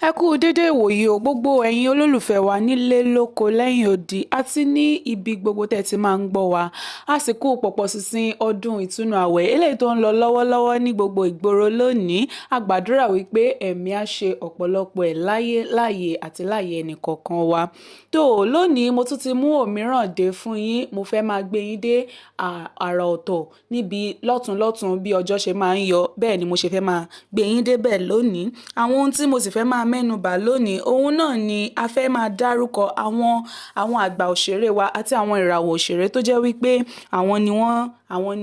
Ẹ kú dédé ìwòyí o, gbogbo ẹ̀yin olólùfẹ́ wa nílé lóko lẹ́yìn odi àti ní ibi gbogbo tẹ́ ti máa ń gbọ́ wa. Àsìkò pọ̀pọ̀ ṣinṣin ọdún ìtúnu àwẹ̀ eléyìí tó ń lọ lọ́wọ́lọ́wọ́ ní gbogbo ìgboro lónìí. A gbàdúrà wípé ẹ̀mí á ṣe ọ̀pọ̀lọpọ̀ ẹ̀ láyé láàyè àti láàyè ẹnì kọ̀ọ̀kan wa. Tó lónìí, mo tún ti mú òmíràn dé fún yín. Mo fẹ́ máa gbé yín dé àrà ọ̀tọ̀ níbi lọ́tunlọ́tun bí ọjọ́ ṣe máa ń yọ. Bẹ́ẹ̀ ni mo ṣe fẹ́ máa gbé yín dé bẹ́ẹ̀ lónìí. Àwọn ohun tí mo sì fẹ́ máa mẹ́nu bà lónìí, òun náà ni a fẹ́ máa dárúkọ àwọn àgbà òṣèré wa àti àwọn ìràwọ̀ òṣèré tó jẹ́ wípé àwọn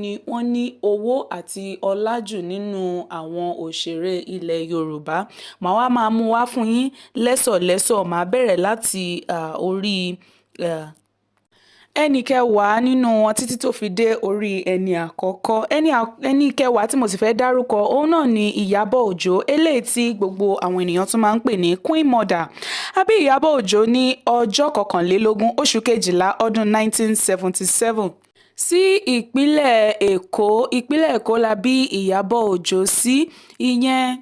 ni wọ́n ní owó àti ọlá jù nínú àwọn òṣèré ilẹ̀ Yorùbá. Màá wá máa mú wá fún yín lẹ́sọ̀lẹ́sọ̀. Màá bẹ̀rẹ̀ láti orí ẹnì kẹwàá nínú wọn títí tó fi dé orí ẹni àkọ́kọ́. Ẹni kẹwàá tí mo sì fẹ́ dárúkọ, òun náà ni Ìyábọ̀ Òjó, eléyìí tí gbogbo àwọn ènìyàn tún máa ń pè ní Queen Mother. A bí Ìyábọ̀ Òjó ní ọjọ́ 21 oṣù kejìlá ọdún 1977 sí ìpínlẹ̀ Èkó. Ìpínlẹ̀ Èkó la bí Ìyábọ̀ Òjó sí. Ìyẹn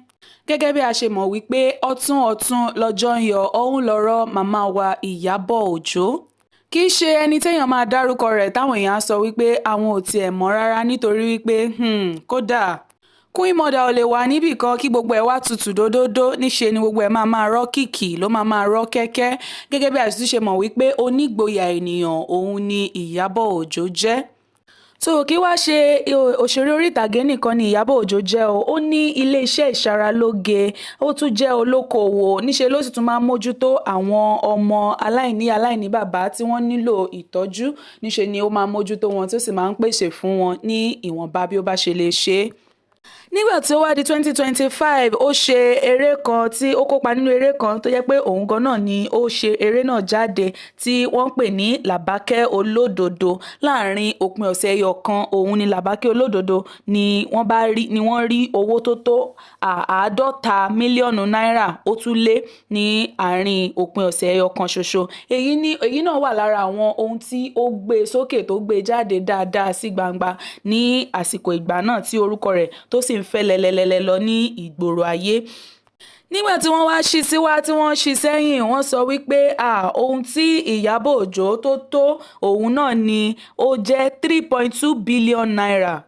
gẹ́gẹ́ bí a ṣe mọ̀ wípé ọ̀tún ọ̀tún lọ́jọ́ ń yọ, òun lọ́rọ̀ màmá wa Ìyábọ̀ Òjó kì í ṣe ẹni téèyàn máa dárúkọ rẹ̀ táwọn èèyàn á sọ wípé àwọn ò tiẹ̀ mọ̀ rárá, nítorí wípé kódà Queen Mother ò lè wà níbì kan kí gbogbo ẹ̀ wá tutù dódódó. Níṣe ni gbogbo ẹ̀ máa máa rọ́ kìkì, ló máa máa rọ́ kẹ́kẹ́. Gẹ́gẹ́ bí a sì tún ṣe mọ̀ wípé onígboyà ènìyàn òun ni Ìyábọ̀ Òjó jẹ́. Tó kí wá ṣe òṣèré orí ìtàgé nìkan ni Ìyábọ̀ Òjó jẹ́ o. Ó ní iléeṣẹ́ ìṣaralóge, ó tún jẹ́ olókoòwò. Níṣe ló sì tún máa ń mójútó àwọn ọmọ aláìní, aláìní bàbá tí wọ́n nílò ìtọ́jú. Níṣe ni ó máa ń mójútó wọn, tí ó sì máa ń pèsè fún wọn ní ìwọ̀nba bí ó bá ṣe lè ṣe é. Nígbà tí ó wá di 2025, ó ṣe eré kan tí ó kópa nínú eré kan tó jẹ́ pé òun gan náà ni ó ṣe eré náà jáde, tí wọ́n ń pè ní Làbákẹ́ Olódodo. Láàrin òpin ọ̀sẹ̀ ẹyọ kan, òun ni Làbákẹ́ Olódodo ni wọ́n bá rí ni wọ́n rí owó tó tó 50 mílíọ̀nù náírà, ó tún lé ní àárín òpin ọ̀sẹ̀ ẹyọ kan ṣoṣo. Èyí ní èyí náà wà lára àwọn ohun tí ó gbé sókè, tó gbé jáde dáadáa sí gbangba ní àsìkò ìgbà náà, tí orúkọ rẹ̀ tó sì ń fẹ́ lẹ́lẹ́lẹ́lẹ́ lọ ní ìgboro ayé. Nígbà tí wọ́n wá ṣí síwá, tí wọ́n ṣí sẹ́yìn, wọ́n sọ wípé ohun tí Ìyábọ̀ Òjó tó tó, òun náà ni ó jẹ́ ₦3.2 billion.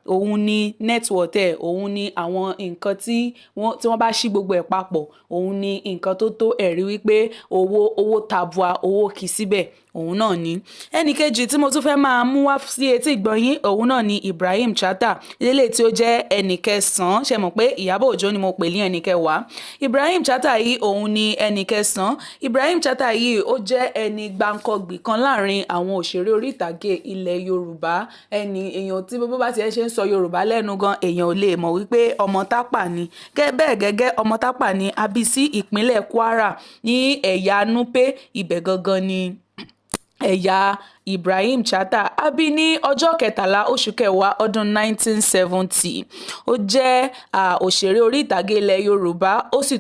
Òun ni net worth ẹ̀. Òun ni àwọn nǹkan tí wọ́n bá ṣí gbogbo ẹ̀ papọ̀, òun ni nǹkan tó tó. Ẹ̀rí wípé owó, owó tabua, owó kì í síbẹ̀, òun náà ni. Ẹnì kejì tí mo tún fẹ́ máa mú wá sí etí ìgbọ̀nyín, òun náà ni Ibrahim Chatta, eléyìí tí ó jẹ́ ẹnì kẹsàn-án. Ṣe mọ̀ pé Ìyábọ̀ Òjó ni mo pè ní ẹnì kẹwàá? Ibrahim Chatta yìí, òun ni ẹnì kẹsàn-án. Ibrahim Chatta yìí, ó jẹ́ ẹni gbáǹkọ́gbì kan láàrin àwọn òṣèré orí ìtàgé ilẹ̀ Yorùbá. Ẹni èèyàn tí bó bá tiẹ̀ ṣe ń sọ Yorùbá lẹ́nu gan, èèyàn ò lè mọ̀ wípé ọmọ Tápà ni. Bẹ́ẹ̀ gẹ́gẹ́, ọmọ Tápà ni. A bí sí ìpínlẹ̀ Kwara ní ẹ̀yà Nupe. Ibẹ̀ gangan ni ẹ̀yà Ibrahim Chatta. A bí ní ọjọ́ 13 oṣù kẹwàá ọdún 1970. Ó jẹ́ òṣèré orí ìtàgé ilẹ̀ Yorùbá, ó sì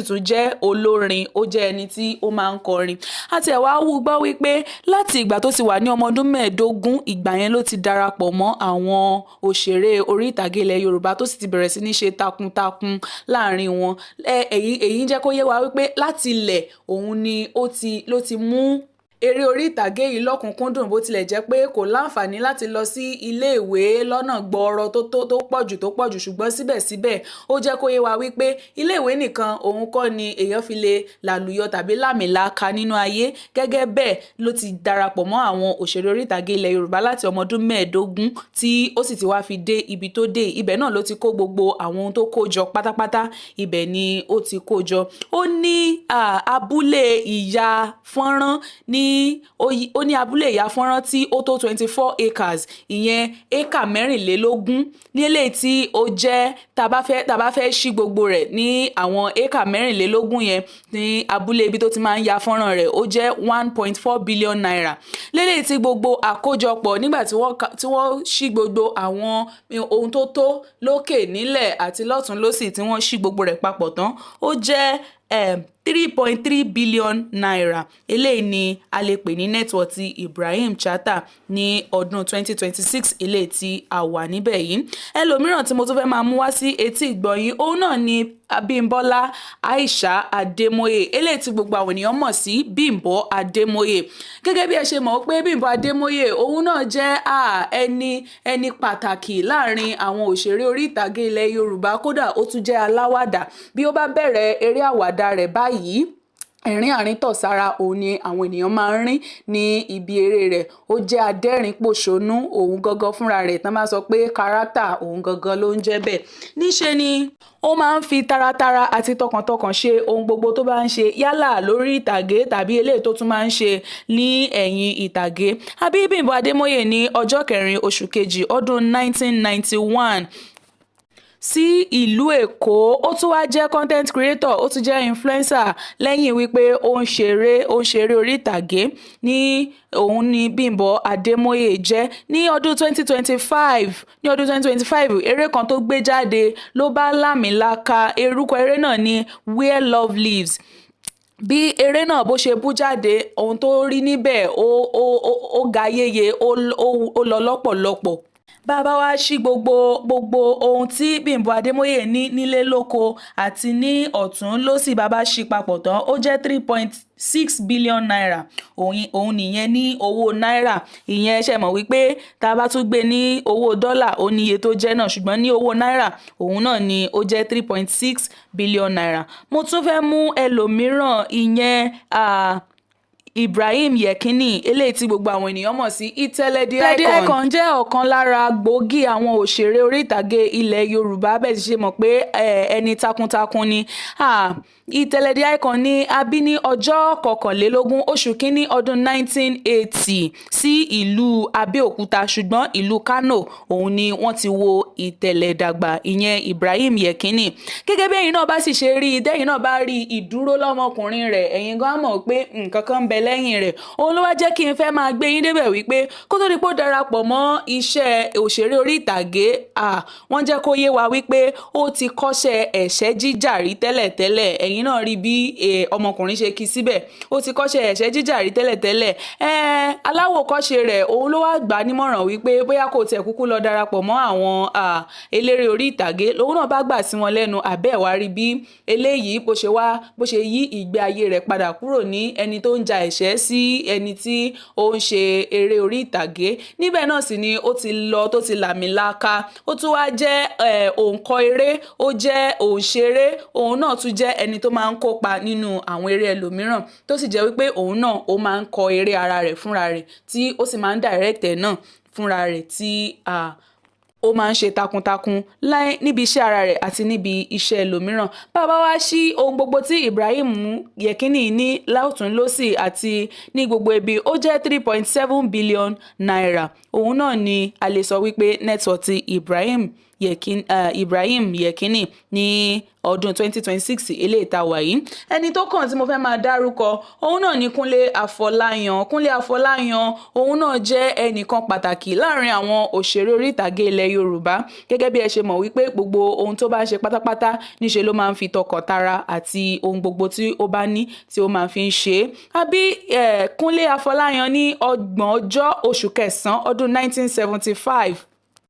tún jẹ́ olórin. Ó jẹ́ ẹni tí ó máa ń kọrin. Àti ẹ̀ wá wú gbọ́ wípé láti ìgbà tó ti wà ní ọmọ ọdún 15, ìgbà yẹn ló ti darapọ̀ mọ́ àwọn òṣèré orí ìtàgé ilẹ̀ Yorùbá, tó sì ti bẹ̀rẹ̀ sí ní ṣe takuntakun láàrin wọn. Èyí ń jẹ́ kó yé wa wípé láti ilẹ̀ òun ni ó ti ló ti mú eré orí ìtàgé yìí lọ́kùnkúndùn, bó tilẹ̀ jẹ́ pé kò láǹfààní láti lọ sí iléèwé lọ́nà gbọọrọ tó pọ̀jù tó pọ̀jù. Ṣùgbọ́n síbẹ̀síbẹ̀, ó jẹ́ kó yé wa wípé iléèwé nìkan òun kọ́ ni èèyàn fi lè làlùyọ tàbí lámìlaaka nínú ayé. Gẹ́gẹ́ bẹ́ẹ̀ ló ti darapọ̀ mọ́ àwọn òṣèré orí ìtàgé ilẹ̀ Yorùbá láti ọmọ ọdún 15, tí ó sì ti wá fi dé ibi tó dé. Ibẹ̀ náà ló ti kó gbogbo àwọn ohun tó kó jọ pátápátá, ibẹ̀ ni ó ti kó jọ. Ó ní abúlé ìyá fọ́nrán ní ó ní abúlé ìyá fọ́nrán tí ó tó 24 acres, ìyẹn éka 24, ní eléyìí tí ó jẹ́ tá a bá fẹ́ ṣí gbogbo rẹ̀ ní àwọn éka 24 yẹn ní abúlé ibi tó ti máa ń ya fọ́nrán rẹ̀, ó jẹ́ ₦1.4 billion. Léléyìí tí gbogbo àkójọpọ̀ nígbà tí wọ́n ṣí gbogbo àwọn ohun tó tó lókè nílẹ̀ àti lọ́tún lọ́sì, tí wọ́n ṣí gbogbo rẹ̀ papọ̀ tán, ó jẹ́ three ₦3.3 billion. Eléyìí ni a lè pè ní net worth ti Ibrahim Chatta ní ọdún 2026 eléyìí tí a wà níbẹ̀ yìí. Ẹlòmíràn tí mo tún fẹ́ máa mú wá sí etí ìgbọ̀nyín, òun náà ni Abímbọ́lá Aisha Adémóyè, eléyìí tí gbogbo àwọn ènìyàn mọ̀ sí Bímbọ́ Adémóyè. Gẹ́gẹ́ bí ẹ ṣe mọ̀ pé Bímbọ́ Adémóyè, òun náà jẹ́ ẹni pàtàkì láàrin àwọn òṣèré orí ìtàgé ilẹ̀ Yorùbá. Kódà, ó tún jẹ́ aláwàdà. Bí ó bá bẹ̀rẹ̀ eré àwàdà rẹ̀ báyìí, ẹ̀rín àríntọ̀sára òun ni àwọn ènìyàn máa ń rín ní ibi eré rẹ̀. Ó jẹ́ adẹ́rìn pòṣónú. Òun gangan fúnra rẹ̀, tán bá sọ pé character, òun gangan ló ń jẹ́ bẹ́ẹ̀. Níṣe ni ó máa ń fi taratara àti tọkàntọkàn ṣe ohun gbogbo tó bá ń ṣe, yálà lórí ìtàgé tàbí eléyìí tó tún máa ń ṣe ní ẹ̀yìn ìtàgé. Àbí Bímbọ́ Adémóyè ní ọjọ́ 4 oṣù kejì ọdún 1991 sí ìlú Èkó. Ó tún wá jẹ́ content creator, ó tún jẹ́ influencer. Lẹ́yìn wípé ó ń ṣeré orí ìtàgé ní òun ni Bímbọ́ Adémóyè jẹ́. Ní ọdún 2025, eré kan tó gbé jáde ló bá lámìlaka. Orúkọ eré náà ní Where Love Lives. Bí eré náà bó ṣe bú jáde, ohun tó rí níbẹ̀, ó ga yéye, ó lọ lọ́pọ̀lọpọ̀. Bá a bá wá sí gbogbo ohun tí Bímbọ́ Adémóyè ní nílé lóko àti ní ọ̀tún lósì, bá a bá ṣí papọ̀ tán, ó jẹ́ ₦3.6 billion. Òun nìyẹn ní owó náírà. Ìyẹn, ṣe mọ̀ wípé tá a bá tún gbé ní owó dọ́là, ó ní iye tó jẹ́ náà, ṣùgbọ́n ní owó náírà, òun náà ni ó jẹ́ ₦3.6 billion. Mo tún fẹ́ mú ẹlòmíràn, ìyẹn Ibrahim Yekini, eléyìí tí gbogbo àwọn ènìyàn mọ̀ sí Itele D Icon, jẹ́ ọ̀kan lára gbòógì àwọn òṣèré orí ìtàgé ilẹ̀ Yorùbá. Bẹ́ẹ̀ ti ṣe mọ̀ pé ẹni takuntakun ni Itele D Icon. Ní a bí ní ọjọ́ 21 oṣù kínní ọdún 1980 sí ìlú Abẹ́òkúta, ṣùgbọ́n ìlú Kano òun ni wọ́n ti wo Ìtẹ̀lẹ̀ dàgbà, ìyẹn Ibrahim Yekini. Gẹ́gẹ́ bí ẹ̀yin náà bá sì ṣe rí i, tẹ́yin náà bá rí ìdúró lọ́mọkùnrin rẹ̀, ẹ̀yin gan mọ̀ pé nǹkan kan ń bẹ lẹ́yìn rẹ̀. Òun ló wá jẹ́ kí n fẹ́ máa gbé yín débẹ̀ wípé kó tó di pé ó darapọ̀ mọ́ iṣẹ́ òṣèré orí ìtàgé, wọ́n jẹ́ kó yé wa wípé ó ti kọ́ṣẹ́ ẹ̀ṣẹ́ jíjà rí tẹ́lẹ̀tẹ́lẹ̀. Ẹ̀yin náà rí bí ọmọkùnrin ṣe kí síbẹ̀. Ó ti kọ́ṣẹ́ ẹ̀ṣẹ́ jíjà rí tẹ́lẹ̀tẹ́lẹ̀. Aláwòkọ́ṣe rẹ̀, òun ló wá gbà á nímọ̀ràn wípé bóyá kò tẹ̀ kúkú lọ darapọ̀ mọ́ àwọn eléré orí ìtàgé. Lòun náà bá gbà sí wọn lẹ́nu. Àbẹ́ ẹ̀ wá rí bí eléyìí bó ṣe wá, bó ṣe yí ìgbé ayé rẹ̀ padà kúrò ní ẹni tó ń ja ẹ̀ṣẹ́ sí ẹni tí ó ń ṣe eré orí ìtàgé. Níbẹ̀ náà sì ni ó ti lọ tó ti làmìlaka. Ó tún wá jẹ́ òǹkọ eré, ó jẹ́ òǹṣeré, òun náà tún jẹ́ ẹni tó máa ń kópa nínú àwọn eré ẹlòmíràn, tó sì jẹ́ wípé òun náà ó máa ń kọ eré ara rẹ̀ fúnra rẹ̀, tí ó sì máa ń direct ẹ̀ náà fúnra rẹ̀, tí ó máa ń ṣe takuntakun láì níbi iṣẹ́ ara rẹ̀ àti níbi iṣẹ́ ẹlòmíràn. Bá a bá wá sí ohun gbogbo tí Ibrahim Yekini ní lọ́tùn lósì àti ní gbogbo ibi, ó jẹ́ ₦3.7 billion. Òun náà ni a lè sọ wípé net worth ti Ibrahim Yekini ní ọdún 2026 eléyìí tá a wà yìí. Ẹni tó kàn tí mo fẹ́ máa dárúkọ, òun náà ni Kúnlé Afọláyan. Kúnlé Afọláyan, òun náà jẹ́ ẹnìkan pàtàkì láàrin àwọn òṣèré orí ìtàgé ilẹ̀ Yorùbá. Gẹ́gẹ́ bí ẹ ṣe mọ̀ wípé gbogbo ohun tó bá ń ṣe pátápátá, níṣe ló máa ń fi tọkàntara àti ohun gbogbo tí ó bá ní tí ó máa fi ń ṣe é. Àbí Kúnlé Afọláyan ní 30 ọjọ́ oṣù kẹsàn-án ọdún 1975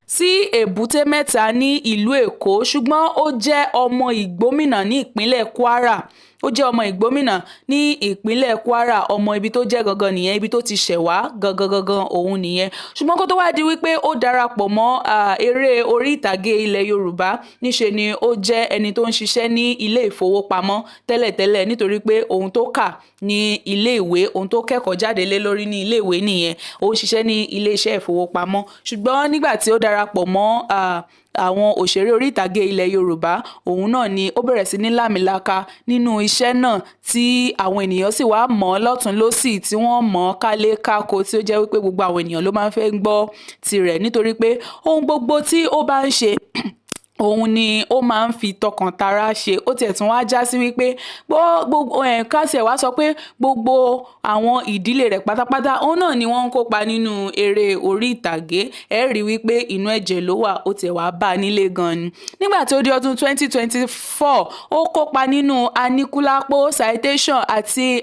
sí Èbúté Mẹ́ta ní ìlú Èkó, ṣùgbọ́n ó jẹ́ ọmọ Ìgbómìnà ní ìpínlẹ̀ Kwara. Ó jẹ́ ọmọ Ìgbómìnà ní ìpínlẹ̀ Kwara. Ọmọ ibi tó jẹ́ gangan nìyẹn, ibi tó ti ṣẹ̀ wá gangan gangan òun nìyẹn. Ṣùgbọ́n kó tó wá di wípé ó darapọ̀ mọ́ eré orí ìtàgé ilẹ̀ Yorùbá, níṣe ni ó jẹ́ ẹni tó ń ṣiṣẹ́ ní ilé ìfowópamọ́ tẹ́lẹ̀tẹ́lẹ̀, nítorí pé ohun tó kà ní ilé ìwé, ohun tó kẹ́kọ̀ọ́ jáde lé lórí ní ilé ìwé nìyẹn. Ó ń ṣiṣẹ́ ní ilé iṣẹ́ ìfowópamọ́, ṣùgbọ́n nígbà tí ó darapọ̀ mọ́ àwọn òṣèré orí ìtàgé ilẹ̀ Yorùbá, òun náà ni ó bẹ̀rẹ̀ sí ní làmìlaka nínú iṣẹ́ náà, tí àwọn ènìyàn sì wá mọ̀ ọ́ lọ́tùn lósì, tí wọ́n mọ̀ ọ́ kálé káko, tí ó jẹ́ wípé gbogbo àwọn ènìyàn ló máa ń fẹ́ gbọ́ tirẹ̀, nítorí pé ohun gbogbo tí ó bá ń ṣe Òun ni ó máa ń fi tọkàntara ṣe. Ó tiẹ̀ tún wá já sí wípé gbogbo ẹ̀ ká tiẹ̀ wá sọ pé gbogbo àwọn ìdílé rẹ̀ pátápátá, òun náà ni wọ́n ń kópa nínú eré orí ìtàgé. Ẹ rí wípé inú ẹ̀jẹ̀ ló wà, ó tiẹ̀ wá bá a nílé gan ni. Nígbà tó di ọdún 2024, ó kópa nínú Aníkúlápó, Citation àti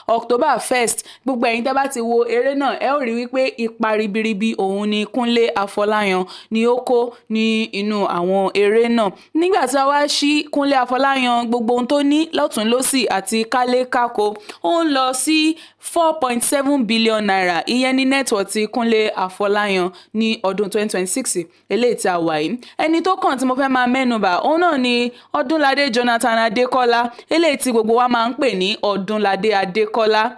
October 1st. Gbogbo ẹ̀yin tẹ́ bá ti wo eré náà, ẹ ó rí wípé ipa ribiribi òun ni Kúnlé Afọláyan ni ó kó ní inú àwọn eré náà. Nígbà tí a wá sí Kúnlé Afọláyan, gbogbo ohun tó ní lọ́tún lọ́sì àti kálékáko, ó ń lọ sí ₦4.7 billion. Ìyẹn ní net worth ti Kúnlé Afọláyan ní ọdún 2026 eléyìí tí a wà yìí. Ẹni tó kàn tí mo fẹ́ máa mẹ́nubà, òun náà ni Ọdúnládé Jonathan Adékọ́lá, eléyìí tí gbogbo wa máa ń pè ní Ọdúnládé Adékọ́lá.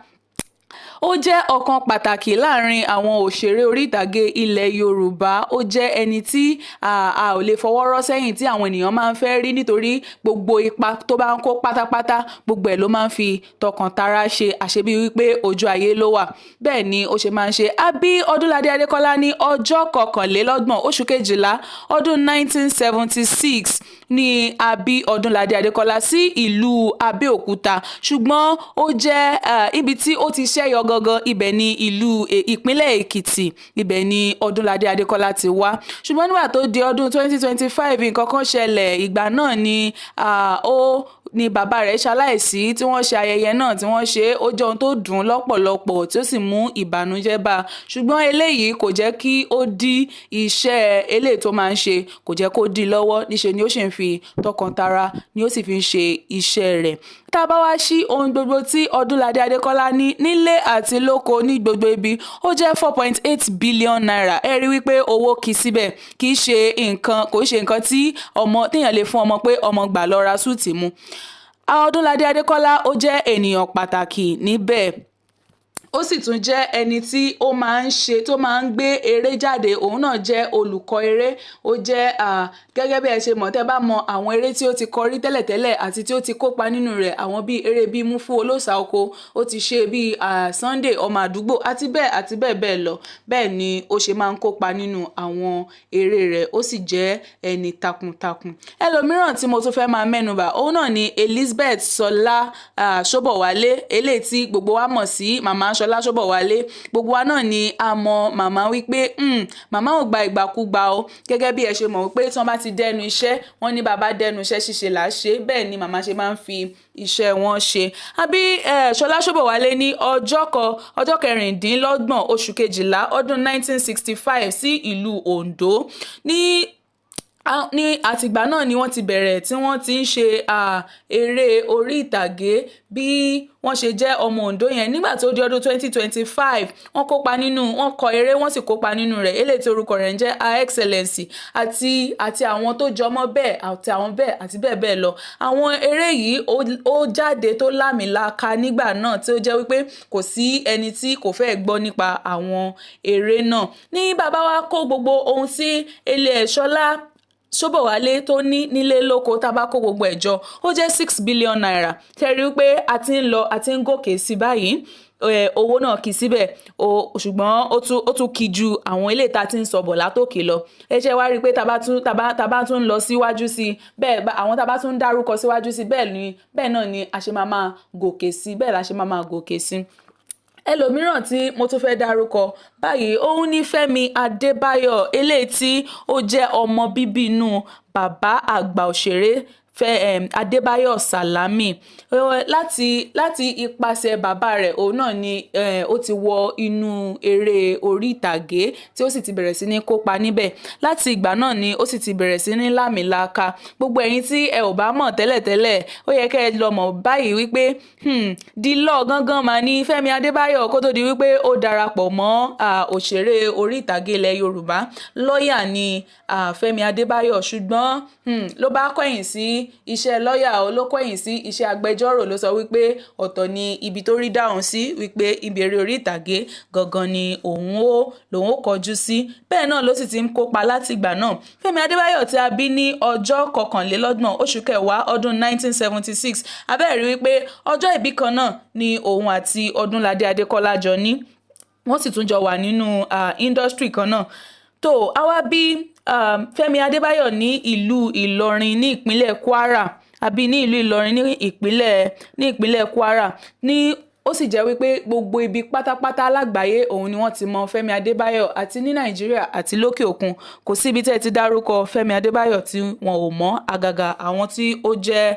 Ó jẹ́ ọ̀kan pàtàkì láàrin àwọn òṣèré orí ìtàgé ilẹ̀ Yorùbá. Ó jẹ́ ẹni tí a ò lè fọwọ́ rọ́ sẹ́yìn, tí àwọn ènìyàn máa ń fẹ́ rí, nítorí gbogbo ipa tó bá ń kó pátápátá, gbogbo ẹ̀ ló máa ń fi tọkàntara ṣe, àṣebí wípé ojú ayé ló wà. Bẹ́ẹ̀ ni ó ṣe máa ń ṣe. A bí Ọdúnládé Adékọ́lá ní ọjọ́ 21 oṣù kejìlá ọdún 1976 ní a bí Ọdúnládé Adékọ́lá sí ìlú Abẹ́òkúta, ṣùgbọ́n ó jẹ́ ibi tí ó ti ṣẹ́yọ gangan, ibẹ̀ ní ìlú ìpínlẹ̀ Èkìtì. Ibẹ̀ ni Ọdúnládé Adékọ́lá ti wá. Ṣùgbọ́n nígbà tó di ọdún 2025, nǹkan kan ṣẹlẹ̀. Ìgbà náà ni ó ní bàbá rẹ̀ ṣaláìsí, tí wọ́n ṣe ayẹyẹ náà tí wọ́n ṣe. Ó jẹ́ ohun tó dùn lọ́pọ̀lọpọ̀ tí ó sì mú ìbànújẹ́ bá a, ṣùgbọ́n eléyìí kò jẹ́ kí ó dí iṣẹ́ eléyìí tó máa ń ṣe, kò jẹ́ kó dí lọ́wọ́. Níṣe ni ó sì ń fi tọkàntara ni ó sì fi ń ṣe iṣẹ́ rẹ̀. Tá a bá wá sí ohun gbogbo tí Ọdúnládé Adékọ́lá ní nílé àti lóko ní gbogbo ibi, ó jẹ́ ₦4.8 billion. Ẹ rí wípé owó kì í síbẹ̀, kì í ṣe nǹkan, kò ṣe nǹkan tí ọmọ téèyàn lè fún ọmọ pé ọmọ gbà lọ ra súùtì mu. Ọdúnládé Adékọ́lá, ó jẹ́ ènìyàn pàtàkì níbẹ̀. Ó sì tún jẹ́ ẹni tí ó máa ń ṣe, tó máa ń gbé eré jáde. Òun náà jẹ́ olùkọ́ eré. Ó jẹ́, gẹ́gẹ́ bí ẹ ṣe mọ̀, tẹ́ bá mọ àwọn eré tí ó ti kọ rí tẹ́lẹ̀tẹ́lẹ̀ àti tí ó ti kópa nínú rẹ̀, àwọn bíi eré bíi Múfú Olóòṣà Oko, ó ti ṣe bíi Sunday Ọmọ Àdúgbò, àti bẹ́ẹ̀ àti bẹ́ẹ̀ bẹ́ẹ̀ lọ. Bẹ́ẹ̀ ni ó ṣe máa ń kópa nínú àwọn eré rẹ̀. Ó sì jẹ́ ẹni takuntakun. Ẹlòmíràn tí mo tún fẹ́ máa mẹ́nubà, òun náà ni Elizabeth Sọlá Ṣóbọ̀wálé, eléyìí tí gbogbo wa mọ̀ sí Màmá Ṣọlá Ṣóbọ̀wálé. Gbogbo wa náà ni a mọ màmá wípé màmá ò gba ìgbàkúgbà o. Gẹ́gẹ́ bí ẹ ṣe mọ̀ wípé tí wọ́n bá ti dẹnu iṣẹ́, wọ́n ní bàbá dẹnu iṣẹ́, ṣíṣe là á ṣe. Bẹ́ẹ̀ ni màmá ṣe máa ń fi iṣẹ́ wọn ṣe. Àbí Ṣọlá Ṣóbọ̀wálé ní ọjọ́ 26 oṣù kejìlá ọdún 1965 sí ìlú Oǹdó. Ní àtìgbà náà ni wọ́n ti bẹ̀rẹ̀ tí wọ́n ti ń ṣe eré orí ìtàgé, bí wọ́n ṣe jẹ́ ọmọ Oǹdó yẹn. Nígbà tó di ọdún 2025, wọ́n kópa nínú, wọ́n kọ eré, wọ́n sì kópa nínú rẹ̀, eléyìí tí orúkọ rẹ̀ ń jẹ́ Her Excellency àti àwọn tó jọmọ́ bẹ́ẹ̀, àti àwọn bẹ́ẹ̀ àti bẹ́ẹ̀ bẹ́ẹ̀ lọ. Àwọn eré yìí, ó jáde tó lámìlaka nígbà náà, tí ó jẹ́ wípé kò sí ẹni tí kò fẹ́ gbọ́ nípa àwọn eré náà. Ní bàbá wa kó gbogbo ohun tí Ṣọlá Ṣóbọ̀wálé tó ní nílé lóko, tá a bá kó gbogbo ẹ̀ jọ, ó jẹ́ ₦6 billion. Tẹ́ rí wípé a ti ń lọ, a ti ń gòkè sí báyìí. Owó náà kì í síbẹ̀, ṣùgbọ́n ó tún kì ju àwọn eléyìí tá a ti ń sọ bọ̀ látòkè lọ. Ẹ ṣe wá rí i pé tá a bá tún lọ síwájú sí i bẹ́ẹ̀, àwọn tá a bá tún dárúkọ síwájú sí i bẹ́ẹ̀ ni, bẹ́ẹ̀ náà ni a ṣe máa máa gòkè sí, bẹ́ẹ̀ la ṣe máa máa gòkè sí. Ẹlòmíràn tí mo tún fẹ́ dárúkọ báyìí, òun ní Fẹ́mi Adébáyọ̀, eléyìí tí ó jẹ́ ọmọ bíbí inú bàbá àgbà òṣèré fẹ́ Adébáyọ̀ Sàlámì. Láti ipasẹ̀ bàbá rẹ̀, òun náà ni ó ti wọ inú eré orí ìtàgé, tí ó sì ti bẹ̀rẹ̀ sí ní kópa níbẹ̀. Láti ìgbà náà ni ó sì ti bẹ̀rẹ̀ sí ní lámìlaka. Gbogbo ẹ̀yin tí ẹ ò bá mọ̀ tẹ́lẹ̀tẹ́lẹ̀, ó yẹ kẹ́ ẹ lọ mọ̀ báyìí wípé the law gangan mà ní Fẹ́mi Adébáyọ̀ kó tó di wípé ó darapọ̀ mọ́ òṣèré orí ìtàgé ilẹ̀ Yorùbá. Lọ́ọ̀yà ni Fẹ́mi Adébáyọ̀, ṣùgbọ́n ló bá kọ̀yìn sí iṣẹ́ lọ́ọ̀yà, ló kọ̀yìn sí iṣẹ́ agbẹjọ́rò, ló sọ wípé ọ̀tọ̀ ni ibi tó rí dáhùn sí, wípé ibi eré orí ìtàgé gangan ni òun ó lòun ó kọjú sí. Bẹ́ẹ̀ náà ló sì ti ń kópa láti ìgbà náà. Fẹ́mi Adébáyọ̀ tí a bí ní ọjọ́ 21 oṣù kẹwàá ọdún 1976, abẹ́rẹ́ wípé ọjọ́ ìbí kan náà ni òun àti Ọdúnládé Adékọ́lá jọ ní, wọ́n sì tún jọ wà nínú industry kan náà. Tó àwa bí Fẹ́mi Adébáyọ̀ ní ìlú Ìlọrin ní ìpínlẹ̀ Kwara, àbí ní ìlú Ìlọrin ní ìpínlẹ̀ Kwara ní. Ó sì jẹ́ wípé gbogbo ibi pátápátá lágbàáyé òun ni wọ́n ti mọ Fẹ́mi Adébáyọ̀, àti ní Nàìjíríà àti lókè òkun. Kò sí ibi tẹ́ ẹ ti dárúkọ Fẹ́mi Adébáyọ̀ tí wọn ò mọ̀, àgàgà àwọn tí ó jẹ́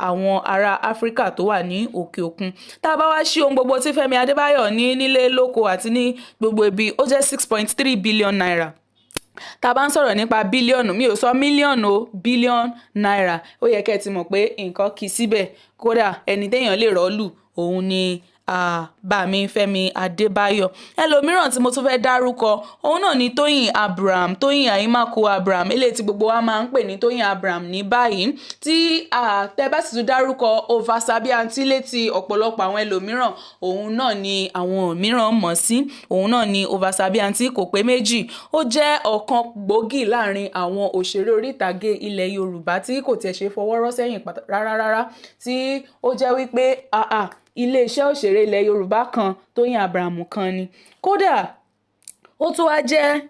àwọn ará Áfíríkà tó wà ní òkè òkun. Tá a bá wá sí ohun gbogbo tí Fẹ́mi Adébáyọ̀ ní nílé, lóko àti ní gbogbo ibi, ó jẹ́ ₦6.3 billion. Tá a bá ń sọ̀rọ̀ nípa bílíọ̀nù, mi ò sọ mílíọ̀nù o, bílíọ̀nù náírà. Ó yẹ kẹ́ ẹ ti mọ̀ pé nǹkan kì í síbẹ̀. Kódà ẹni téèyàn lè rọ́ọ̀lù òun ni bàmí Fẹ́mi Adébáyọ̀. Ẹlòmíràn tí mo tún fẹ́ dárúkọ, òun náà ni Tóyìn Abraham, Tóyìn Aimakhu Abraham, eléyìí tí gbogbo wa máa ń pè ní Tóyìn Abraham ní báyìí. Tí tẹ́ bá sì tún dárúkọ Oversabi Aunty létí ọ̀pọ̀lọpọ̀ àwọn ẹlòmíràn, òun náà ni àwọn mìíràn mọ̀ sí, òun náà ni Oversabi Aunty. Kò pé méjì, ó jẹ́ ọ̀kan gbòógì láàrin àwọn òṣèré orí ìtàgé ilẹ̀ Yorùbá tí kò tiẹ̀ ṣe fọwọ́ rọ́ sẹ́yìn rárá rárá, tí ó jẹ́ wípé iléeṣẹ́ òṣèré ilẹ̀ Yorùbá kan, Tóyìn Abraham kan ni. Kódà ó tún wá jẹ́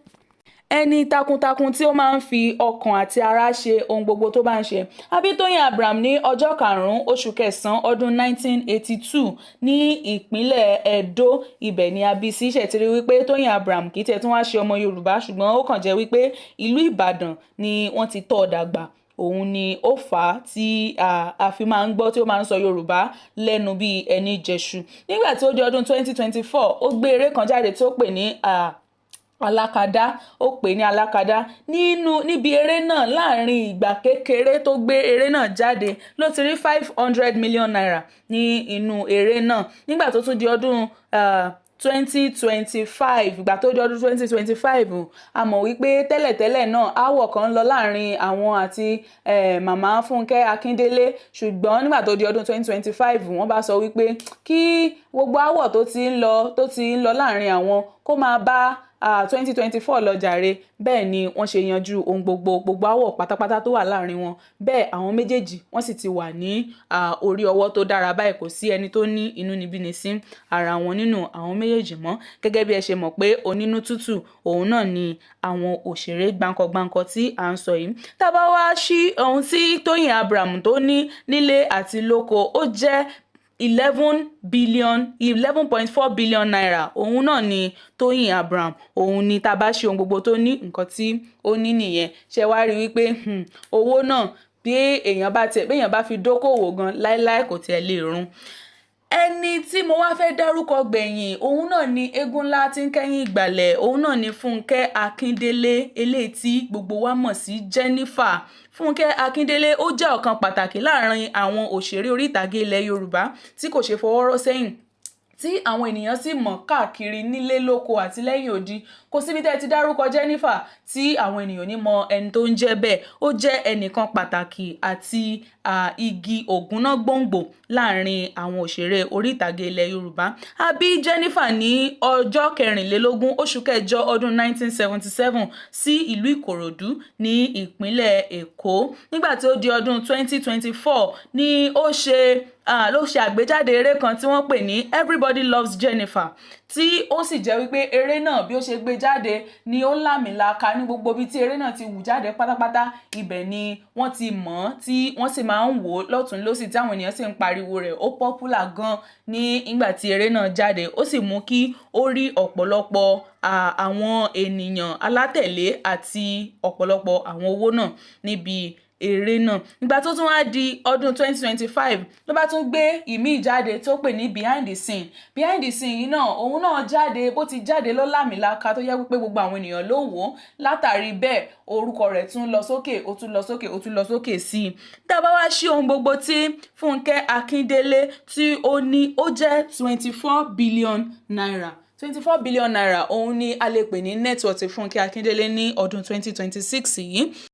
ẹni takuntakun tí ó máa ń fi ọkàn àti ara ṣe ohun gbogbo tó bá ń ṣe. A bí Tóyìn Abraham ní ọjọ́ 5 oṣù kẹsàn-án ọdún 1982 ní ìpínlẹ̀ Ẹdó. Ibẹ̀ ni a bí sí. Ṣe ti rí wípé Tóyìn Abraham kì í tiẹ̀ tún wá ṣe ọmọ Yorùbá, ṣùgbọ́n ó kàn jẹ́ wípé ìlú Ìbàdàn ni wọ́n ti tọ́ ọ dàgbà, òun ni ó fà á tí a fi máa ń gbọ́ tí ó máa ń sọ Yorùbá lẹ́nu bí ẹni jẹṣu. Nígbà tí ó di ọdún 2024, ó gbé eré kan jáde tí ó pè ní Alákadá. Ó pè ní Alákadá. Nínú níbi eré náà, láàrin ìgbà kékeré tó gbé eré náà jáde, ló ti rí ₦500 million ní inú eré náà. Nígbà tó tún di ọdún 2025, ìgbà tó di ọdún 2025, a mọ̀ wípé tẹ́lẹ̀tẹ́lẹ̀ náà aáwọ̀ kan ń lọ láàrin àwọn àti màmá Fúnkẹ́ Akíndélé, ṣùgbọ́n nígbà tó di ọdún 2025, wọ́n bá sọ wípé kí gbogbo aáwọ̀ tó ti ń lọ láàrin àwọn kó máa bá 2024 lọ jàre. Bẹ́ẹ̀ ni wọ́n ṣe yanjú ohun gbogbo, gbogbo aáwọ̀ pátápátá tó wà láàrin wọn. Bẹ́ẹ̀ àwọn méjèèjì wọ́n sì ti wà ní orí ọwọ́ tó dára báyìí. Kò sí ẹni tó ní inúnibíni sí ara wọn nínú àwọn méjèèjì mọ́. Gẹ́gẹ́ bí ẹ ṣe mọ̀ pé onínú tútù òun náà ni àwọn òṣèré gbáǹkọ-gbáǹkọ tí à ń sọ yìí. Tá a bá wá sí ohun tí Tóyìn Abraham tó ní nílé àti lóko, ó jẹ́ 11 billion, ₦11.4 billion. Òun náà ni Tóyìn Abraham, òun ni tá a bá ṣe ohun gbogbo tó ní, nǹkan tí ó ní nìyẹn. Ṣe wá rí wípé owó náà, bí èèyàn bá tiẹ̀, bí èèyàn bá fi dókòwò gan láéláé, kò tiẹ̀ lè run. Ẹni tí mo wá fẹ́ dárúkọ gbẹ̀yìn, òun náà ni eégún ńlá tí ń kẹ́yìn ìgbàlẹ̀, òun náà ni Fúnkẹ́ Akíndélé, eléyìí tí gbogbo wa mọ̀ sí Jennifer. Fúnkẹ́ Akíndélé, ó jẹ́ ọ̀kan pàtàkì láàrin àwọn òṣèré orí ìtàgé ilẹ̀ Yorùbá tí kò ṣe fọwọ́ rọ́ sẹ́yìn, tí àwọn ènìyàn sì mọ̀ káàkiri nílé, lóko àti lẹ́yìn odi. Kò síbi tẹ́ ẹ ti dárúkọ Jennifer tí àwọn ènìyàn ní mọ ẹni tó ń jẹ́ bẹ́ẹ̀. Ó jẹ́ ẹnìkan pàtàkì àti igi ògúnná gbòǹgbò láàrin àwọn òṣèré orí ìtàgé ilẹ̀ Yorùbá. A bí Jennifer ní ọjọ́ 24 oṣù kẹjọ ọdún 1977 sí ìlú Ìkòròdú ní ìpínlẹ̀ Èkó. Nígbà tí ó di ọdún 2024 ni ó ṣe ló ṣe àgbéjáde eré kan tí wọ́n pè ní Everybody Loves Jennifer, tí ó sì jẹ́ wípé eré náà, bí ó ṣe gbé jáde ni ó lámìlaka ní gbogbo ibi tí eré náà ti wù jáde pátápátá. Ibẹ̀ ni wọ́n ti mọ̀ ọ́n, tí wọ́n sì máa ń wò ó lọ́tùn lósì, tí àwọn ènìyàn sì ń pariwo rẹ̀. Ó popular gan ní ìgbà tí eré náà jáde. Ó sì mú kí ó rí ọ̀pọ̀lọpọ̀ àwọn ènìyàn alátẹ̀lé àti ọ̀pọ̀lọpọ̀ àwọn owó náà níbi eré náà. Ìgbà tó tún wá di ọdún 2025, ló bá tún gbé ìmíì jáde tó pè ní Behind the Scene. Behind the Scene yìí náà, òun náà jáde, bó ti jáde ló lámìlaka, tó yẹ wípé gbogbo àwọn ènìyàn ló wò ó. Látàrí bẹ́ẹ̀, orúkọ rẹ̀ tún lọ sókè, ó tún lọ sókè, ó tún lọ sókè sí i. Tá a bá wá sí ohun gbogbo tí Fúnkẹ́ Akíndélé tí ó ní, ó jẹ́ ₦24 billion. ₦24 billion, òun ni a lè pè ní net worth Fúnkẹ́ Akíndélé ní ọdún 2026 yìí.